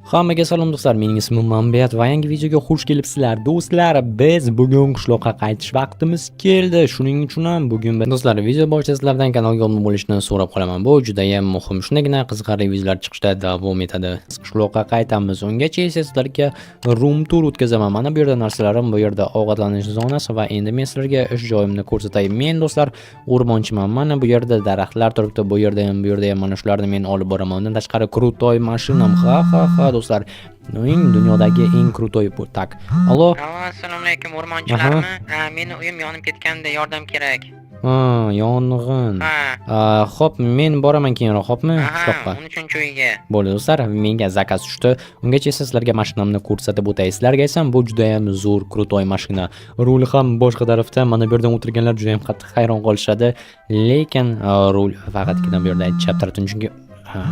Hammaga salom do'stlar, mening ismim Mambet va yangi videoga xush kelibsizlar. Do'stlar, biz bugun qishloqqa qaytish vaqtimiz keldi. Shuning uchun ham bugun do'stlar, video boshida sizlardan kanalga obuna bo'lishni so'rab qolaman. Bu juda ham muhim. Shundagina qiziqarli videolar chiqishda davom etadi. Biz qishloqqa qaytamiz. Ungacha esa sizlarga room tour o'tkazaman. Mana bu yerda narsalarim, bu yerda ovqatlanish zonasi va endi men sizlarga ish joyimni ko'rsatay. Men do'stlar, o'rmonchiman. Mana bu yerda daraxtlar turibdi, bu yerda ham, bu yerda ham, mana shularni men olib boraman. Undan tashqari крутой mashinam. Ha ha ha do'stlar. Eng dunyodagi eng крутой bu. Так. Allo. Alo, assalomu alaykum, o'rmonchilarmi? Ha, meni uyim yonib ketgandi, yordam kerak. Ha, yong'in. Ha. Xo'p, men boraman keyinroq, xo'pmi? Qishloqqa. 13-uyga. Bo'ldi do'stlar, menga заказ tushdi. Ungacha esa sizlarga mashinamni ko'rsatib o'tay. Sizlarga esa bu juda ham zo'r, крутой mashina. Ruli ham boshqa tarafda. Mana bu yerdan o'tirganlar juda ham qattiq hayron qolishadi. Lekin rul faqatgina bu yerda chap tarafdan, chunki ha.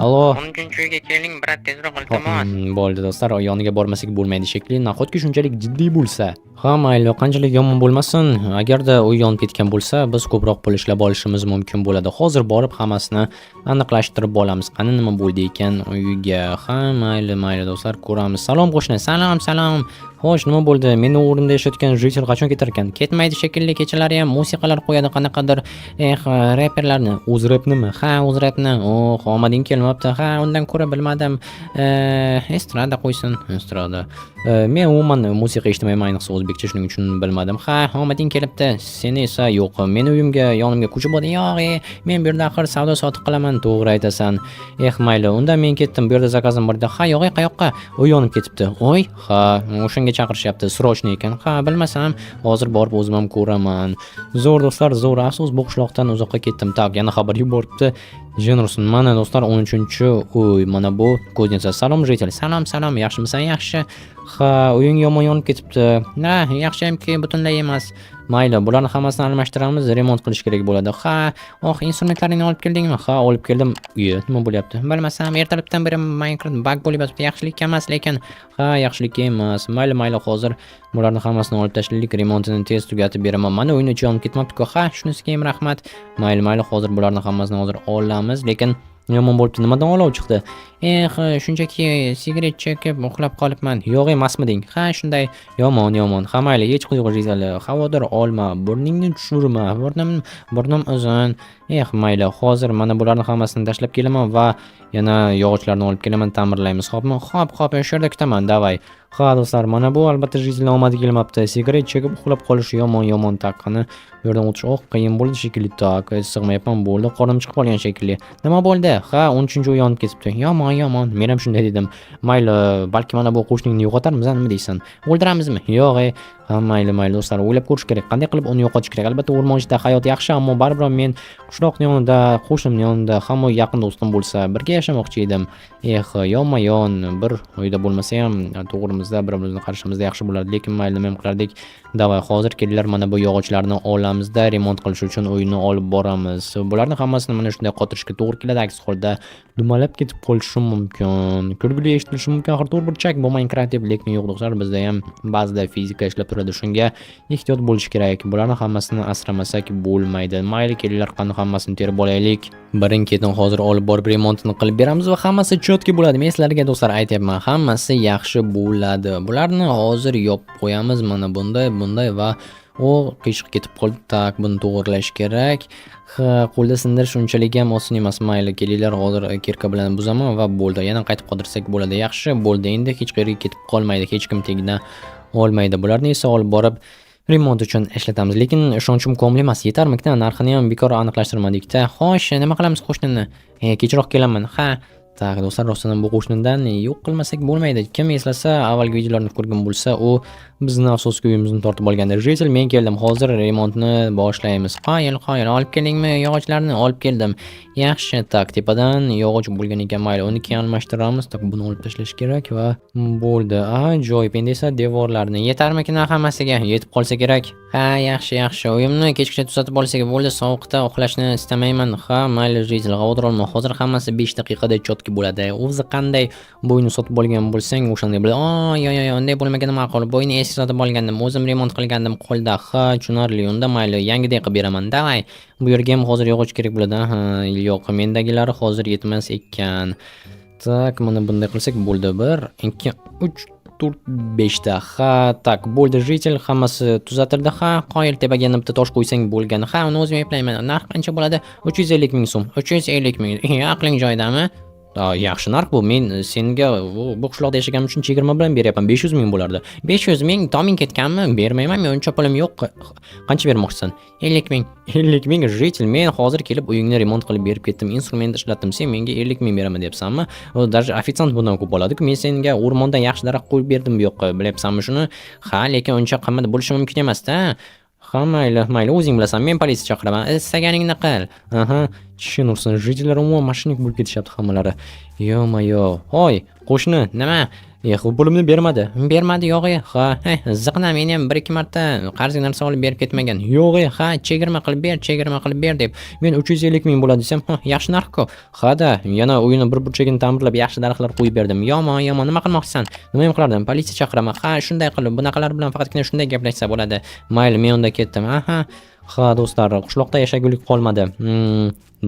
Allo. 13-uyga keling, брат, tezroq, Hop, iltimos. Bo'ldi do'stlar, yoniga bormasak bo'lmaydi shekilli. Nahotki shunchalik jiddiy bo'lsa? Ha, mayli, qanchalik yomon bo'lmasin, agarda uy yonib ketgan bo'lsa, biz ko'proq pul ishlab olishimiz mumkin bo'ladi. Hozir borib hammasini aniqlashtirib olamiz. Qani, nima bo'ldi ekan uyga? Ha, mayli, mayli do'stlar, ko'ramiz. Salom qo'shni, salom, salom. Xo'sh, nima bo'ldi? Meni o'rnimda yashayotgan житель qachon ketar ekan? Ketmaydi shekilli, kechalari ham musiqalar qo'yadi qanaqadir, eh, reperlarni. O'z repnimi? Ha, o'z repni. Oh, omading kelmabdi. Ha, undan ko'ra bilmadim. Estrada qo'ysin, estrada. Men umuman musiqa eshitmayman, ayniqsa o'zbekcha, shuning uchun bilmadim. Ha, omading kelibdi. Seni esa yo'q. Meni uyimga, yonimga ko'chib oldi. Yo'q, men bu yerda axir savdo sotiq qilaman. To'g'ri aytasan. Eh, mayli, unda men ketdim. Bu yerda заказ im bor edi. Ha, yo'q, qayoqqa? Uy yonib ketibdi. Oy, ha, o'shanga chaqirishyapti. Срочный ekan. Ha, bilmasam, hozir borib o'zim ham ko'raman. Zo'r do'stlar, zo'r. Afsus, bu qishloqdan uzoqqa ketdim. Так, yana xabar yuboribdi. Jin ursin. Mana do'stlar, 13-uy. Mana bu кузница. Salom житель. Salom, salom. Yaxshimisan? Yaxshi. Ha, uying yomon yonib ketibdi. Na, yaxshiyamki butunlay emas. Mayli, bularni hammasini almashtiramiz, remont qilish kerak bo'ladi. Ha, oh, instrumentlaringni olib keldingmi? Ha, olib keldim. Uyi, nima bo'lyapti? Bilmasam, ertalabdan beri Minecraft баг bo'lib yotibdi. Yaxshilikka emas, lekin. Ha, yaxshilikka emas. Mayli, mayli, hozir bularni hammasini olib tashlaylik, remontini tez tugatib beraman. Mana uyni ichi yonib ketmabdi-ku. Ha, shunisiga ham rahmat. Mayli, mayli, hozir bularni hammasini hozir olamiz, lekin yomon bo'libdi. Nimadan olov chiqdi? Eh, shunchaki sigaret chekib uxlab qolibman. Yo'q emasmiding? Ha, shunday. Yomon, yomon. Ha, mayli, hech yo'q житель. Xavotir olma, burningni tushirma. Burnim uzun. Eh, mayli, hozir mana bularni hammasini tashlab kelaman va yana yog'ochlarni olib kelaman, ta'mirlaymiz. Xo'pmi? Xo'p, xo'p, o'sha yerda kutaman. Давай. Ha, do'stlar, mana bu albatta житель omadi kelmabdi. Sigaret chekib uxlab qolishi yomon, yomon taqqani. Bu yerdan o'tish oh, qiyin bo'ldi shekilli. Так, sig'mayapman, bo'ldi. Qornim chiqib qolgan shekilli. Nima bo'ldi? Ha, 13-uy yonib ketibdi. Yomon, yomon. Men ham shunday dedim. Mayli, balki mana bu qo'shningni yo'qotarmiz, nima deysan? O'ldiramizmi? Yo'q, ey. Ha, mayli, mayli do'stlar, o'ylab ko'rish kerak. Qanday qilib uni yo'qotish kerak? Albatta, o'rmon ichida hayot yaxshi, ammo baribir men qishloqning yonida, qo'shnimning yonida hamma yaqin do'stim bo'lsa, birga yashamoqchi edim. Eh, yonma-yon bir uyda bo'lmasa ham, to'g'rimizda, bir-birimizni qarshimizda yaxshi bo'lardi, lekin mayli, nima ham qilardik. Давай, hozir kelinglar, mana bu yog'ochlarni olamizda, remont qilish uchun uyni olib boramiz. Bularni hammasini mana shunday qotirishga to'g'ri keladi, aks holda dumalab ketib qolishi mumkin. Kulgili eshitilishi mumkin, axir to'rtburchak bu Minecraft deb, lekin yo'q do'stlar, bizda ham ba'zida fizika ishlab turadi. Shunga ehtiyot bo'lish kerak. Bularni hammasini asramasak bo'lmaydi. Mayli, kelinglar, qani hammasini terib olaylik. Birin-ketin hozir olib borib remontini qilib beramiz va hammasi чётко bo'ladi. Men sizlarga do'stlar aytyapman, hammasi yaxshi bo'ladi. Bularni hozir yopib qo'yamiz mana bunday, bunday va u qiyshiq ketib qoldi. Так, buni to'g'irlash kerak. Ha, qo'lda sindirish unchalik ham oson emas. Mayli, kelinglar, hozir кирка bilan buzaman va bo'ldi. Yana qaytib qotirsak bo'ladi. Yaxshi, bo'ldi. Endi hech qayerga ketib qolmaydi. Hech kim tegina olmaydi. Bularni esa olib borib remont uchun ishlatamiz. Lekin ishonchim komil emas. Yetarmikan? Narxini ham bekor aniqlashtirmadik-da. Xo'sh, nima qilamiz qo'shnini? Kechroq kelaman. Ha. Так, do'stlar, rostdan bu qo'shnidan yo'q qilmasak bo'lmaydi. Kim eslasa, avvalgi videolarni ko'rgan bo'lsa, u bizni afsuski uyimizni tortib olgandi. Житель, men keldim. Hozir remontni boshlaymiz. Qoyil, qoyil, olib keldingmi yog'ochlarni? Olib keldim. Yaxshi, так, tepadan yog'och bo'lgan ekan, mayli, uni keyin almashtiramiz. Так, buni olib tashlash kerak va bo'ldi. Ajoyib. Endi esa devorlarni yetarmikin hammasiga? Yetib qolsa kerak. Ha, yaxshi, yaxshi. Uyimni kechgacha tuzatib olsak bo'ldi. Sovuqda uxlashni istamayman. Ha, mayli, житель, xavotir olma. Hozir hammasi 5 daqiqada чётко bo'ladi. O'zi qanday bu uyni sotib olgan bo'lsang, o'shanday bo'ladi. Oy, oy, oy, unday bo'lmagani ma'qul. Bu uyni eski sotib olgandim, o'zim remont qilgandim qo'lda. Ha, tushunarli. Unda mayli, yangiday qilib beraman. Давай. Bu yerga ham hozir yog'och kerak bo'ladi. Ha, yo'q, mendagilari hozir yetmas ekan. Так, mana bunday qilsak bo'ldi. 1, 2, 3, 4, 5 ta. Ha, так, bo'ldi, житель, hammasi tuzatildi. Ha, qoyil, tepaga yana bitta tosh qo'ysang bo'lgani. Ha, uni o'zim eplayman. Narx qancha bo'ladi? 350 ming so'm. 350 ming. Aqling joyidami? Yaxshi narx bu. Men senga bu qishloqda yashaganim uchun chegirma bilan beryapman. 500 ming bo'lardi. 500 ming toming ketganmi? Bermayman, men uncha pulim yo'q. Qancha bermoqchisan? 50 ming. 50 ming, житель, men hozir kelib uyingni remont qilib berib ketdim, instrument ishlatdim. Sen menga 50 ming beraman deyapsanmi? Даже ofitsiant bundan ko'p oladi-ku. Men senga o'rmondan yaxshi daraxt qo'yib berdim bu yoqqa. Bilyapsanmi shuni? Ha, lekin uncha qimmat bo'lishi mumkin emas-da. Ha, mayli, mayli, o'zing bilasan. Men politsiya chaqiraman. Istaganingni qil. Aha, jin ursin. Житель lar umuman мошенник bo'lib ketishyapti hammalari. Ё-моё. Hoy, qo'shni, nima? Eh, pulimni bermadi. Bermadi, yo'q. Ha, eh, ziqna, meni ham bir ikki marta qarzga narsa olib berib ketmagan. Yo'q, ha, chegirma qilib ber, chegirma qilib ber deb. Men 350 ming bo'ladi desam, ha, yaxshi narx-ku. Ha-da, yana uyini bir burchagini ta'mirlab, yaxshi daraxtlar qo'yib berdim. Yomon, yomon, nima qilmoqchisan? Nima ham qilardim? Politsiya chaqiraman. Ha, shunday qilib, bunaqalar bilan faqatgina shunday gaplashsa bo'ladi. Mayli, men unda ketdim. Aha. Ha, do'stlar, qishloqda yashagulik qolmadi.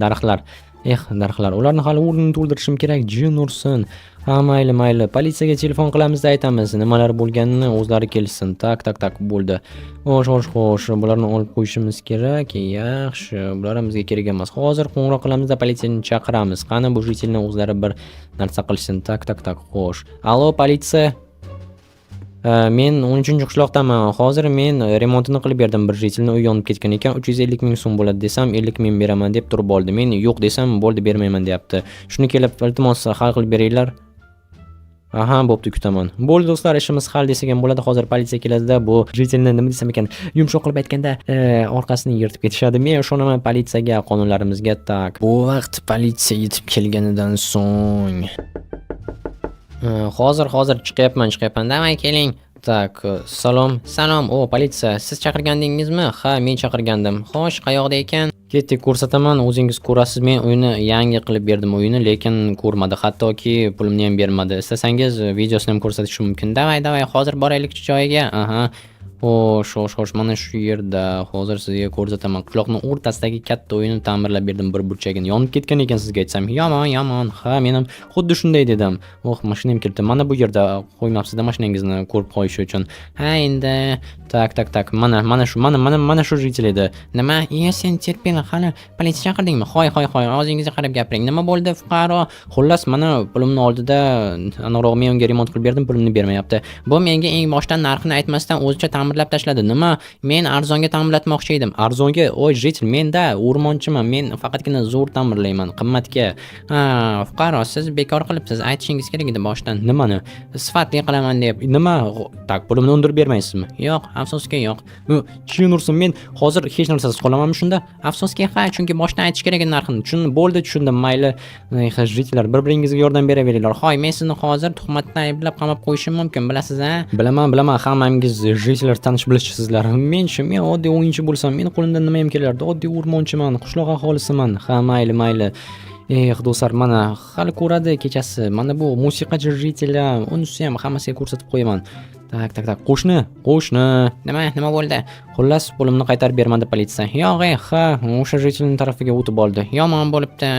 Daraxtlar. Eh, daraxtlar. Ularni hali o'rnini to'ldirishim kerak. Jin ursin. Ha, mayli, mayli. Politsiyaga telefon qilamizda aytamiz. Nimalar bo'lganini o'zlari kelishsin. Так, так, так, bo'ldi. Xo'sh, xo'sh, xo'sh. Bularni olib qo'yishimiz kerak. Yaxshi. Bular ham bizga kerak emas. Hozir qo'ng'iroq qilamizda politsiyani chaqiramiz. Qani, bu житель ni o'zlari bir narsa qilishsin. Так, так, так. Xo'sh. Allo, politsiya. Men 13-qishloqdaman. Hozir men remontini qilib berdim bir житель ni, uyi yonib ketgan ekan. 350 ming so'm bo'ladi desam, 50 ming beraman deb turib oldi. Men yo'q desam, bo'ldi, bermayman deyapti. Shuni kelib, iltimos, hal qilib beringlar. Aha, bo'pti, kutaman. Bo'ldi, do'stlar, ishimiz hal desak ham bo'ladi. Hozir politsiya keladida, bu житель ni, nima desam ekan, yumshoq qilib aytganda, orqasini yirtib ketishadi. Men ishonaman politsiyaga, qonunlarimizga. Так. Bu vaqt politsiya yetib kelganidan so'ng hozir chiqyapman, chiqyapman. Давай, keling. Так, salom. Salom. O, politsiya. Siz chaqirgandingizmi? Ha, men chaqirgandim. Xo'sh, qayoqda ekan? Ketdik, ko'rsataman, o'zingiz ko'rasiz. Men uyni yangi qilib berdim uyini, lekin ko'rmadi. Hattoki pulimni ham bermadi. Istasangiz, videosini ham ko'rsatishim mumkin. Давай, давай, hozir boraylikchi joyiga. Aha. Xo'sh, xo'sh, xo'sh, mana shu yerda hozir sizga ko'rsataman. Qishloqning o'rtasidagi katta uyni ta'mirlab berdim bir burchagini. Yonib ketgan ekan, sizga aytsam. Yomon, yomon. Ha, men ham xuddi shunday dedim. Oh, mashinam kelibdi. Mana bu yerda qo'ymabsiz-da mashinangizni ko'rib qo'yish uchun. Ha, endi так, так, так. Mana, mana shu, mana, mana, mana shu житель edi. Nima? Iya, sen терпила, hali politsiya chaqirdingmi? Hoy, hoy, hoy, og'zingizga qarab gapiring. Nima bo'ldi, fuqaro? Xullas, mana pulimni oldida aniqrog'i men unga remont qilib berdim, pulimni bermayapti. Bu menga eng boshdan narxini aytmasdan o'zicha ta'mirlab tashladi. Nima? Men arzonga ta'mirlatmoqchi edim. Arzonga? Oy, житель, menda o'rmonchiman. Men faqatgina zo'r ta'mirlayman, qimmatga. Ha, fuqaro, siz bekor qilibsiz. Aytishingiz kerak edi boshdan. Nimani? Sifatli qilaman deb. Nima? Так, pulimni undirib bermaysizmi? Yo'q, afsuski yo'q. Jin ursin, men hozir hech narsasiz qolamanmi shunda? Afsuski, ha, chunki boshdan aytish kerak edi narxini. Tushundim, bo'ldi, tushundim, mayli. Ey, житель lar, bir-biringizga yordam beraveringlar. Hoy, men sizni hozir tuhmatdan ayblab qamab qo'yishim mumkin, bilasiz a? Bilaman, bilaman, hammangiz житель lar tanish bilishsizlar. Men-chi, men oddiy o'yinchi bo'lsam, meni qo'limdan nima ham kelardi? Oddiy o'rmonchiman, qishloq aholisiman. Ha, mayli, mayli. Eh, do'stlar, mana hali ko'radi kechasi. Mana bu musiqachi житель ham, unisi ham, hammasiga ko'rsatib qo'yaman. Так, так, так. Qo'shni, qo'shni. Nima, nima bo'ldi? Xullas, pulimni qaytarib bermadi politsiya. Yo'q, ha, o'sha житель ning tarafiga o'tib oldi. Yomon bo'libdi.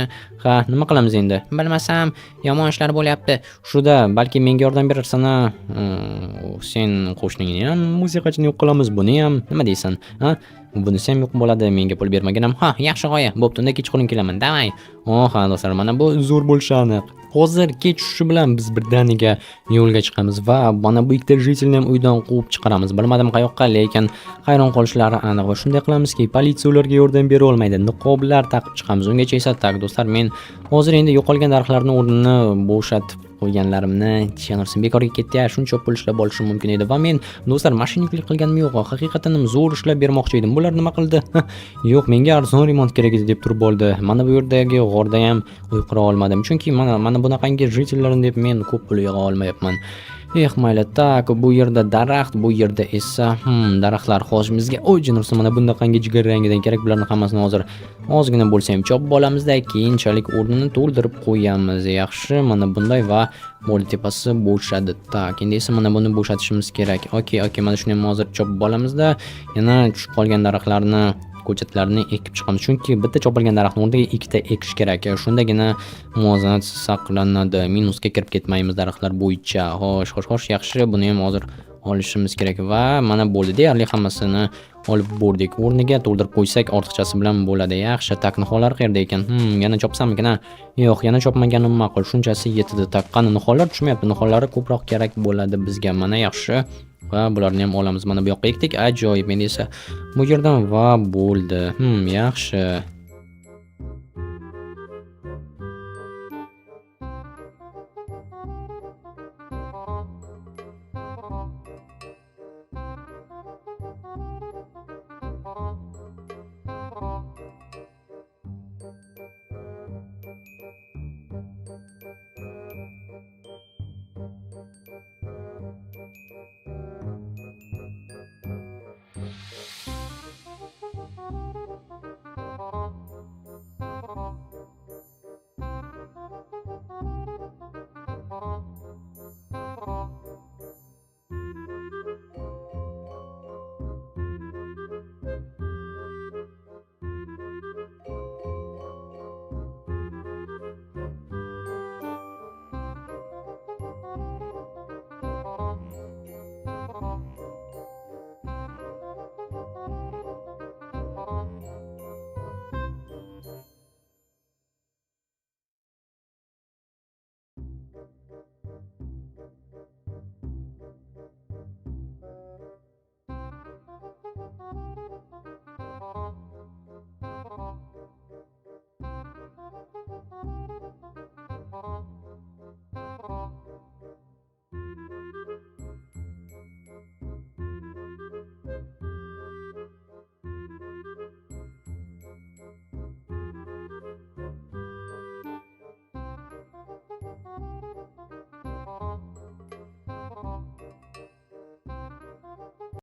Ha, nima qilamiz endi? Bilmasam, yomon ishlar bo'lyapti. Shuda, balki menga yordam berarsan, a? Sen qo'shningni ham, musiqachini yo'q qilamiz, buni ham. Nima deysan? Ha? Bunisi ham yo'q bo'ladi, menga pul bermagan ham. Ha, yaxshi g'oya. Bo'pti, unda kechqurun kelaman. Давай. Oh, ha, do'stlar, mana bu zo'r bo'lishi aniq. Hozir kech tushishi bilan biz birdaniga yo'lga chiqamiz va mana bu ikkita житель ni ham uydan quvib chiqaramiz. Bilmadim qayoqqa, lekin hayron qolishlari aniq va shunday qilamizki, politsiya ularga yordam bera olmaydi. Niqoblar taqib chiqamiz. Ungacha esa, так, do'stlar, men hozir endi yo'qolgan daraxtlarning o'rnini bo'shatib qo'yganlarimni tushunarsin, bekorga ketdi-ya, shuncha pul ishlab olishim mumkin edi va men, do'stlar, мошенник lik qilganim yo'q, haqiqatan ham zo'r ishlab bermoqchi edim. Bular nima qildi? Yo'q, menga arzon remont kerak edi deb turib oldi. Mana bu yerdagi g'orda ham uy qura olmadim, chunki mana bunaqangi житель larni deb men ko'p pul yig'a olmayapman. Eh, mayli. Так, bu yerda daraxt, bu yerda esa daraxtlar hozir bizga, oy, jin ursin, mana bunaqangi jigar rangidan kerak. Bularni hammasini hozir ozgina bo'lsa ham chopib olamizda, keyinchalik o'rnini to'ldirib qo'yamiz. Yaxshi, mana bunday va bo'ldi, tepasi bo'shadi. Так, endi esa mana buni bo'shatishimiz kerak. Okey, okey, mana shuni ham hozir chopib olamizda, yana tushib qolgan daraxtlarni ko'chatlarini olamiz. Ko'chatlarni ekib chiqamiz. Chunki bitta chopilgan daraxtni o'rniga ikkita ekish kerak. Shundagina muvozanat saqlanadi. Minusga kirib ketmaymiz daraxtlar bo'yicha. Xo'sh, xo'sh, xo'sh, yaxshi. Buni ham hozir olishimiz kerak va mana, bo'ldi. Deyarli hammasini olib bo'ldik. O'rniga to'ldirib qo'ysak, ortiqchasi bilan bo'ladi. Yaxshi, так, nihollar qayerda ekan? Yana chopsammikan, a? Yo'q, yana chopmaganim ma'qul. Shunchasi yetadi. Так, qani nihollar? Tushmayapti. Nihollari ko'proq kerak bo'ladi bizga. Mana, yaxshi. Va bularni ham olamiz. Mana bu yoqqa ekdik. Ajoyib. Endi esa bu yerdan va bo'ldi. Yaxshi.